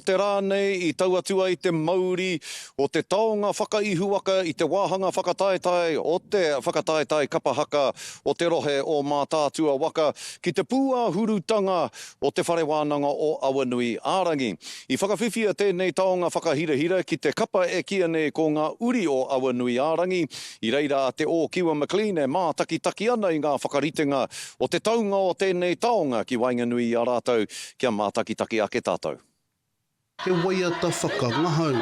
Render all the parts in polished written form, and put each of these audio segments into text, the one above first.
Te rā nei i tau atu ai te mauri o te taonga whakaihuwaka i te wāhanga whakataetae o te whakataetae kapa haka o te rohe o Mātaatua waka ki te pūāhurutanga o Te Whare Wānanga o Awanui ā-Rangi. I whakawhiwhia tēnei taonga whakahirahira ki te kapa e kīa nei ko Ngā Uri o Awanui ā-Rangi. I reira a Te Ōkiwa McLean e mātakitaki ana i ngā whakaritenga o te taunga o tēnei taonga ki waenganui i a rātou kia mātakitaki ake tātou. He waiata whakangahau.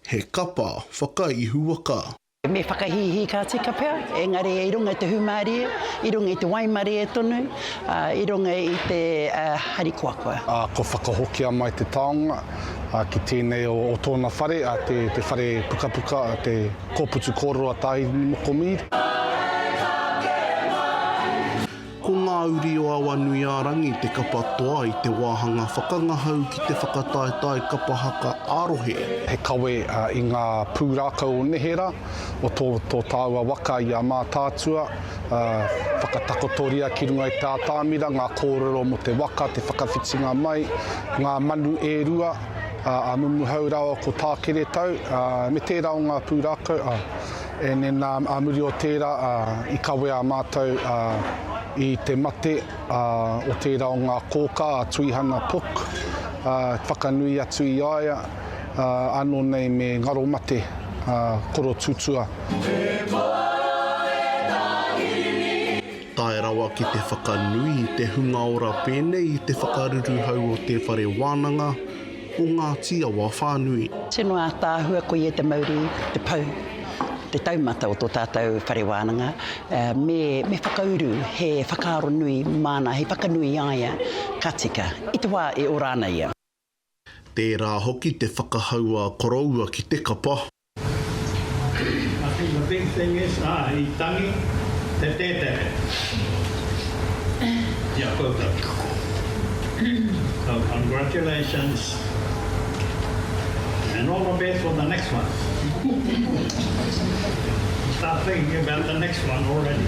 He kapa whakaihuwaka. Me whakahīhī ka tika pea, engari i runga i te hūmārie, i runga i te waimarie tonu, ā, i runga i te harikoakoa. Ā, kua whakahokia mai te taonga ki tēnei o tōna whare, ā, te, te whare pukapuka, te kōputu kōrero a Tāhirini Moko Mead. Ko Ngā Uri o Awanuiārangi te kapa toa i te wāhanga whakangahau ki te whakataetae kapa haka ā-rohe. He kawe i ngā pūrākau o neherā, o tō, tō tāua waka i a Mātaatua, ā, whakatakotoria ki runga i te atamira ngā kōrero mō te waka, te whakawhitinga mai, ngā manu e rua, ā, a Mumuhau rāua ko Tākeretau, ā, me tērā o ngā pūrākau, ā. And then ā muri o tērā i kawea mātou i te mate o tērā o ngā kōkā a Tuihana Pook, whakanui atu i a ia, anō nei me ngaro mate koro tutua. Tae rawa ki te whakanui i te hunga ora pēnei i te whakaruruhau o te whare wānanga o Ngāti Awa whānui. Tino ātaahua koia te mauri, te pou, te taumata o tō tātou whare wānanga, me, me whakauru he whakaaro nui māna hei whakanui i a ia ka tika, i te wā e ora ana ia. Tērā hoki te whakahau a koroua ki te kapa. I think the big thing is, ah, i tangi te tētere i a koutou. So congratulations and all the best for the next one. Start thinking about the next one already.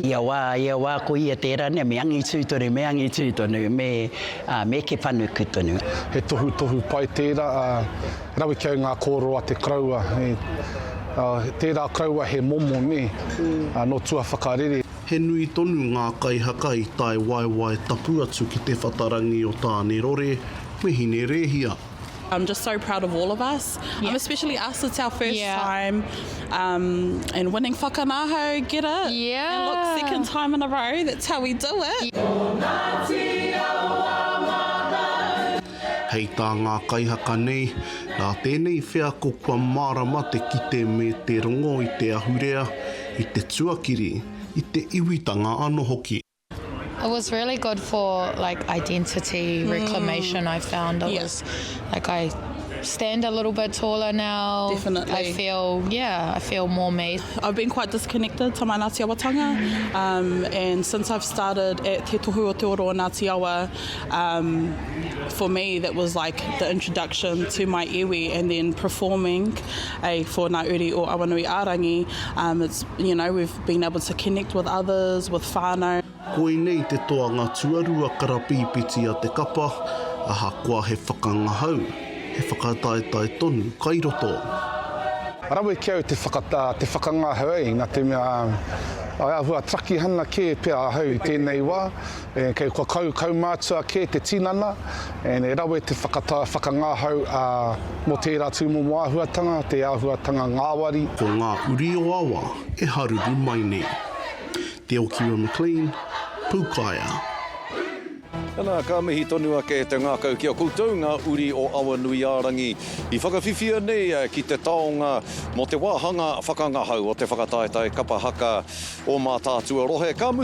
Ia wā, ia wā ko ia tērā, nē, me angitū tonu, me angitū tonu, me, ā, me eke whanuku tonu. He tohutohu pai tērā, ā, Rawe ki au ngā kōrero a te koroua. Tērā koroua he momo, nē, nō tua whakarere. He nui tonu ngā kaihaka i tae waewae tapu atu ki te whatarangi o Tānerore me Hinerēhia. I'm just so proud of all of us, um especially us, it's our first time um and winning whakanahau, get it? And look, second time in a row, that's how we do it. Hei tā ngā kaihaka nei, nā tēnei wheako kua mārama te kite me te rongo i te ahurea, i te tuakiri, i te iwitanga anō hoki. It was really good for like identity reclamation I found it was like I stand a little bit taller now Definitely. I feel yeah I feel more me. I've been quite disconnected to my Ngāti Awatanga um and since I've started at Te Tohu o Te Oro o Ngāti Awa Um, for me that was like the introduction to my iwi and then performing a for Ngā Uri o Awanui Ārangi, um, it's, you know, we've been able to connect with others, with whānau. Koinei te toanga tuarua karapīpiti a te kapa, ahakoa he whakangahau, he whakataetae tonu kai roto. Rawe ki au te whaka, te whakangahau ei, na te mea, āhua takihana kē pea ahau i tēnei wā, E, kei kua kau, kaumātua kē te tinana, and e rawe te whakata, whakangahau, ā, mō tērā tūmomo āhuatanga, te āhuatanga ngāwari. Ko ngā uri o Awa e haruru mai nei. Te Okiwa McLean, Pūkaea. Ana, ka mihi tonu ake te ngākau ki a koutou ngā uri o Awanuiārangi i whakawhiwhia nei ki te taonga mō te wāhanga whakangahau o te whakataetae kapa haka o Mātaatua rohe. Ka mutu.